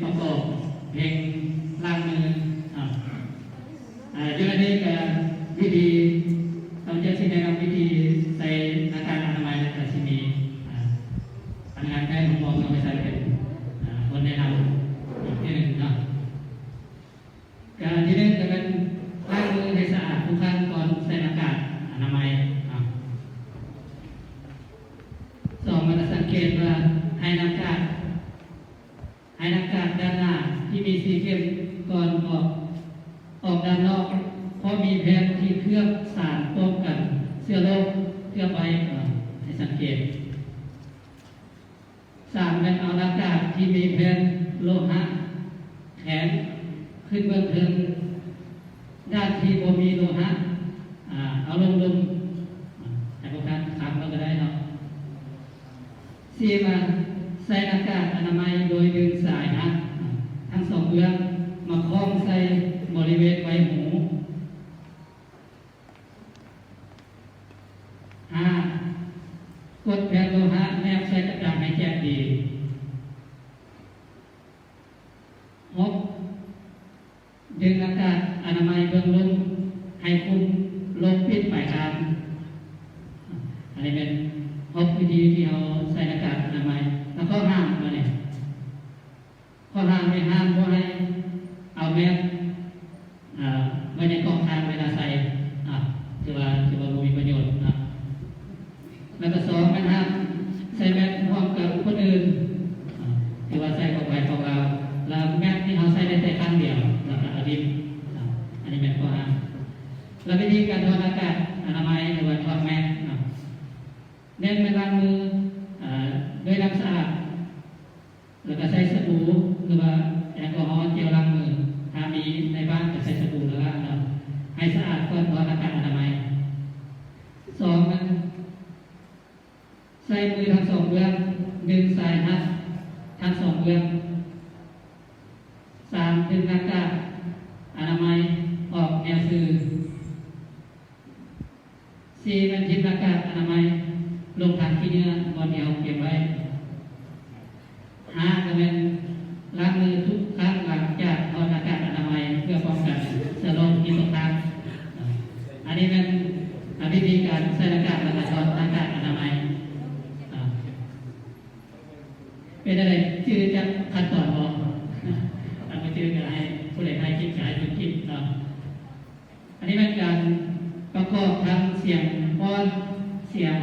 ປະກອບເພງລ້າງມືເນາະ. ອາ ຢູ່ໃນນີ້ກະວິທີ ເຮົາຈະຊິແນະນຳວິທີໃສ່ໜ້າກາກອະນາໄມ ແລະກະຊິມີ ອາ ພະນັກງານແພດໂຮງໝໍເຮົາໄປໃສ່ເປັນ ອາ ຄົນແນະນຳອີກເທື່ອໜຶ່ງເນາະ. ກະອັນທີໜຶ່ງກະແມ່ນລ້າງມືໃຫ້ສະອາດທຸກຄັ້ງກ່ອນໃສ່ໜ້າກາກອະນາໄມເນາະ. ສອງ ແມ່ນສັງເກດວ່າໃຫ້ໜ້າກາກ ໃຫ້ໜ້າກາກດ້ານໜ້າທີ່ມີສີເຂັ້ມກ່ອນອອກ ອອກດ້ານນອກ ເພາະມີແຜ່ນທີ່ເຄືອບສານປ້ອງກັນເຊື້ອໂລກເຄືອບໄວ້ ເອີ ໃຫ້ສັງເກດ. ສາມ ແມ່ນເອົາໜ້າກາກທີ່ມີແຜ່ນໂລຫະແຂງຂຶ້ນເບື້ອງເທິງ ດ້ານທີ່ບໍ່ມີໂລຫະ ອາ ເອົາລົງລຸ່ມ ອາ ໃຫ້ພວກທ່ານຄຳເບິ່ງກະໄດ້ເນາະ. ສີ່ ມາໃສ່ໜ້າກາກອະນາໄມໂດຍດຶງສາຍຮັດທັງສອງເບື້ອງມາຄ້ອງໃສ່ບໍລິເວນໄວຫູ. ຫ້າ ກົດແຜ່ນໂລຫະແນບໃສ່ກະດານໃຫ້ແຈບດີ. ຫົກ ດຶງໜ້າກາກອະນາໄມເບື້ອງລຸ່ມໃຫ້ຄຸມລົງປິດປາຍທາງ. ອັນນີ້ແມ່ນຫົກວິທີທີ່ເຮົາໃສ່ໜ້າກາກອະນາໄມ. ແລ້ວຂໍ້ຫ້າມ ບາດນີ້ ຂໍ້ຫ້າມແມ່ນຫ້າມບໍ່ໃຫ້ເອົາແມັດ ອາ ໄວ້ໃນກ້ອງທາງເວລາໃສ່ ອາ ຖືວ່າ ຖືວ່າບໍ່ມີປະໂຫຍດເນາະ. ແລ້ວກະສອງ ແມ່ນຫ້າມໃສ່ແມັດຮ່ວມກັບຄົນອື່ນ ອາ ຖືວ່າໃສ່ຂອງໃຜຂອງລາວ ແລ້ວແມັດນີ້ເຮົາໃສ່ໄດ້ແຕ່ຄັ້ງດຽວ ແລ້ວກະເອົາຖິ້ມ ອາ ອັນນີ້ແມ່ນຂໍ້ຫ້າມ. ແລ້ວວິທີການຖອດໜ້າກາກອະນາໄມ ຫຼືວ່າຖອດແມັດເນາະ ແມ່ນ ແມ່ນລ້າງມື ອາ ດ້ວຍນ້ຳສະອາດ ແລ້ວກະໃຊ້ສະບູ ຫຼືວ່າແອລກໍຮໍເຈວລ້າງມື ຖ້າມີໃນບ້ານກະໃຊ້ສະບູລ້າງເນາະ ໃຫ້ສະອາດກ່ອນຖອດໜ້າກາກອະນາໄມ. ສອງ ແມ່ນໃຊ້ມືທັງສອງເບື້ອງ ດຶງສາຍຮັດທັງສອງເບື້ອງ. ສາມ ດຶງໜ້າກາກອະນາໄມອອກແນວຊື່. ສີ່ ແມ່ນຖິ້ມໜ້າກາກອະນາໄມລົງຖັງຂີ້ເຫຍື້ອບ່ອນທີ່ເຮົາກຽມໄວ້. ຫ້າ ກະແມ່ນລ້າງມືທຸກຄັ້ງຫຼັງຈາກຖອດໜ້າກາກອະນາໄມ ເພື່ອປ້ອງກັນເຊື້ອໂລກທີ່ຕົກຄ້າງ. ອັນນີ້ແມ່ນ ອາ ວິທີການໃສ່ໜ້າກາກ ແລ້ວກະຖອດໜ້າກາກອະນາໄມ. ອາ ເປັນຈັ່ງໃດ? ຈື່ຈັກຂັ້ນຕອນບໍ່? ຖ້າບໍ່ຈື່ກະໃຫ້ ຜູ້ໃດຖ່າຍຄລິບກະໃຫ້ເບິ່ງຄລິບເນາະ. ອັນນີ້ແມ່ນການປະກອບທັງສຽງປ້ອນ, ສຽງ